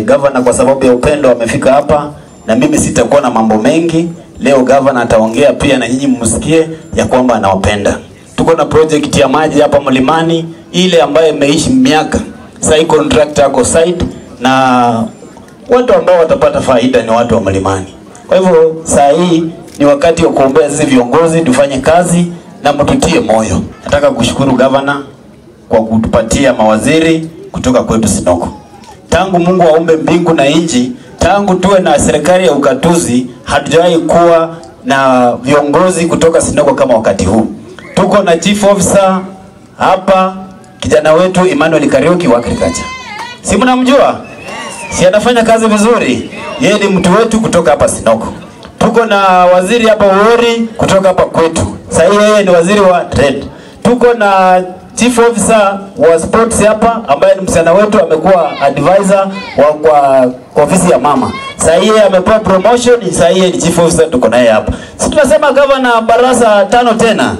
Governor kwa sababu ya upendo amefika hapa, na mimi sitakuwa na mambo mengi leo. Governor ataongea pia na nyinyi msikie ya kwamba anawapenda. Tuko na project ya maji hapa Mlimani ile ambayo imeishi miaka. Sasa hii contractor ako site, na watu ambao watapata faida ni watu wa Mlimani. Kwa hivyo saa hii ni wakati wa kuombea sisi viongozi tufanye kazi na mtutie moyo. Nataka kushukuru governor kwa kutupatia mawaziri kutoka kwetu Sinoko. Tangu Mungu aumbe mbingu na nchi, tangu tuwe na serikali ya ukatuzi, hatujawahi kuwa na viongozi kutoka Sinoko kama wakati huu. Tuko na chief officer hapa, kijana wetu Emmanuel Kariuki wa agriculture. Si mnamjua? Si anafanya kazi vizuri? Yeye ni mtu wetu kutoka hapa Sinoko. Tuko na waziri hapa Uori kutoka hapa kwetu. Sasa yeye ni waziri wa trade. Tuko na chief officer wa sports hapa ambaye ni msichana wetu, amekuwa advisor wa kwa ofisi ya mama. Sasa yeye amepewa promotion, sasa yeye ni chief officer, tuko naye hapa. Si tunasema governor Barasa 5 tena.